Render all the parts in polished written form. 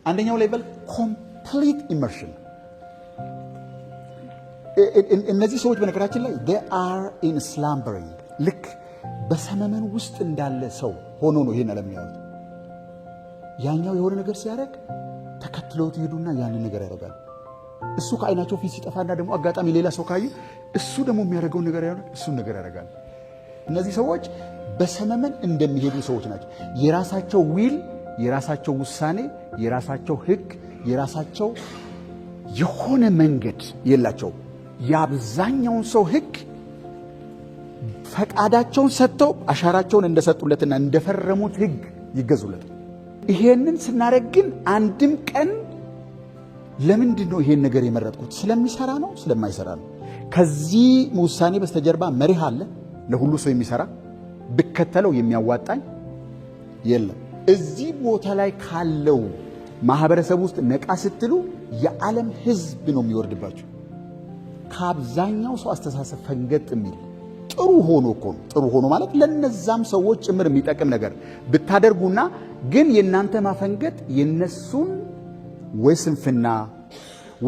አንደኛው level complete immersion። እነዚህ ሰዎች በነገራችን ላይ they are in slumbering፣ ልክ በሰመመን ውስጥ እንዳለ ሰው ሆኖ ነው ይሄን ዓለም የሚያዩት። ያኛው የሆነ ነገር ሲያደርግ ተከትለውት ይሄዱና ያንን ነገር ያደርጋሉ። እሱ ከአይናቸው ፊት ሲጠፋና ደግሞ አጋጣሚ ሌላ ሰው ካዩ እሱ ደግሞ የሚያደርገውን ነገር እሱን ነገር ያደርጋል። እነዚህ ሰዎች በሰመመን እንደሚሄዱ ሰዎች ናቸው። የራሳቸው will፣ የራሳቸው ውሳኔ፣ የራሳቸው ሕግ፣ የራሳቸው የሆነ መንገድ የላቸውም። የአብዛኛውን ሰው ሕግ ፈቃዳቸውን ሰጥተው አሻራቸውን እንደሰጡለትና እንደፈረሙት ሕግ ይገዙለታል። ይሄንን ስናደርግ ግን አንድም ቀን ለምንድን ነው ይሄን ነገር የመረጥኩት? ስለሚሰራ ነው፣ ስለማይሰራ ነው? ከዚህ ውሳኔ በስተጀርባ መርህ አለ፣ ለሁሉ ሰው የሚሰራ፣ ብከተለው የሚያዋጣኝ የለም። እዚህ ቦታ ላይ ካለው ማህበረሰብ ውስጥ ነቃ ስትሉ የዓለም ሕዝብ ነው የሚወርድባችሁ። ከአብዛኛው ሰው አስተሳሰብ ፈንገጥ የሚል ጥሩ ሆኖ እኮ ነው። ጥሩ ሆኖ ማለት ለነዛም ሰዎች ጭምር የሚጠቅም ነገር ብታደርጉና ግን የእናንተ ማፈንገጥ የነሱን ወይ ስንፍና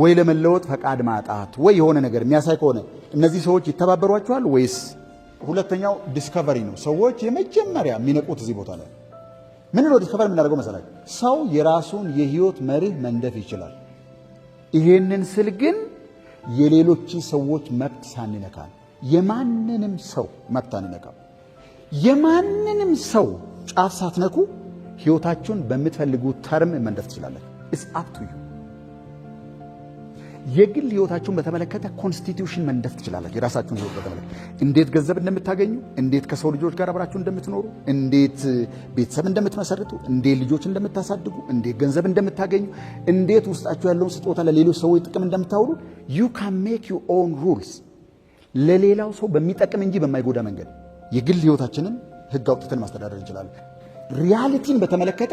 ወይ ለመለወጥ ፈቃድ ማጣት ወይ የሆነ ነገር የሚያሳይ ከሆነ እነዚህ ሰዎች ይተባበሯችኋል ወይስ? ሁለተኛው discovery ነው። ሰዎች የመጀመሪያ የሚነቁት እዚህ ቦታ ላይ ምን ነው discover የምናደርገው መሰላችሁ? ሰው የራሱን የህይወት መርህ መንደፍ ይችላል። ይሄንን ስል ግን የሌሎች ሰዎች መብት ሳንነካ፣ የማንንም ሰው መብት አንነካም። የማንንም ሰው ጫፍ ሳትነኩ ህይወታችሁን በምትፈልጉት term መንደፍ ትችላላችሁ። It's up to you። የግል ህይወታችሁን በተመለከተ constitution መንደፍ ትችላላችሁ። የራሳችሁን ህይወት በተመለከተ እንዴት ገንዘብ እንደምታገኙ፣ እንዴት ከሰው ልጆች ጋር አብራችሁ እንደምትኖሩ፣ እንዴት ቤተሰብ እንደምትመሰርቱ፣ እንዴት ልጆች እንደምታሳድጉ፣ እንዴት ገንዘብ እንደምታገኙ፣ እንዴት ውስጣችሁ ያለውን ስጦታ ለሌሎች ሰዎች ጥቅም እንደምታውሉ you can make your own rules፣ ለሌላው ሰው በሚጠቅም እንጂ በማይጎዳ መንገድ የግል ህይወታችንን ህግ አውጥተን ማስተዳደር እንችላለን። Reality ን በተመለከተ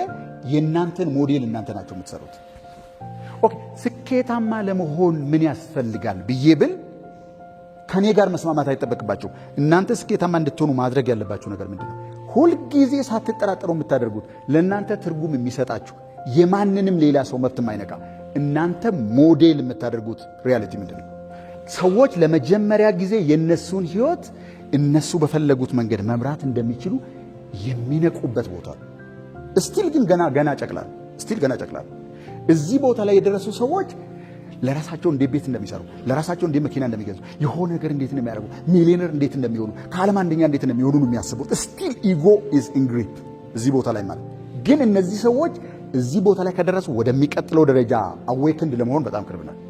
የእናንተን ሞዴል እናንተ ናችሁ የምትሰሩት። Okay፣ ስኬታማ ለመሆን ምን ያስፈልጋል ብዬ ብል ከኔ ጋር መስማማት አይጠበቅባችሁም። እናንተ ስኬታማ እንድትሆኑ ማድረግ ያለባችሁ ነገር ምንድን ነው? ሁልጊዜ ሳትጠራጠሩ የምታደርጉት፣ ለእናንተ ትርጉም የሚሰጣችሁ፣ የማንንም ሌላ ሰው መብት የማይነካ፣ እናንተ ሞዴል የምታደርጉት reality ምንድን ነው? ሰዎች ለመጀመሪያ ጊዜ የእነሱን ህይወት እነሱ በፈለጉት መንገድ መምራት እንደሚችሉ የሚነቁበት ቦታ ነው። Still ግን ገና ገና ጨቅላ፣ still ገና ጨቅላ። እዚህ ቦታ ላይ የደረሱ ሰዎች ለራሳቸው እንዴት ቤት እንደሚሰሩ፣ ለራሳቸው እንዴት መኪና እንደሚገዙ፣ የሆነ ነገር እንዴት እንደሚያደርጉ፣ ሚሊዮነር እንዴት እንደሚሆኑ፣ ከዓለም አንደኛ እንዴት እንደሚሆኑ ነው የሚያስቡት። Still ego is in grip እዚህ ቦታ ላይ ማለት። ግን እነዚህ ሰዎች እዚህ ቦታ ላይ ከደረሱ ወደሚቀጥለው ደረጃ awakened ለመሆን በጣም ቅርብ ናቸው።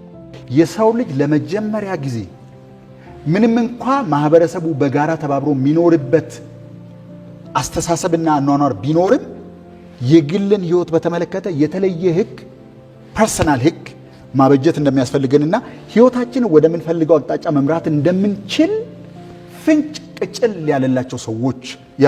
የሰው ልጅ ለመጀመሪያ ጊዜ ምንም እንኳ ማህበረሰቡ በጋራ ተባብሮ የሚኖርበት አስተሳሰብና አኗኗር ቢኖርም የግልን ህይወት በተመለከተ የተለየ ህግ፣ personal ህግ ማበጀት እንደሚያስፈልገንና ህይወታችንን ወደምንፈልገው አቅጣጫ መምራት እንደምንችል ፍንጭ ቅጭል ያለላቸው ሰዎች ያሉ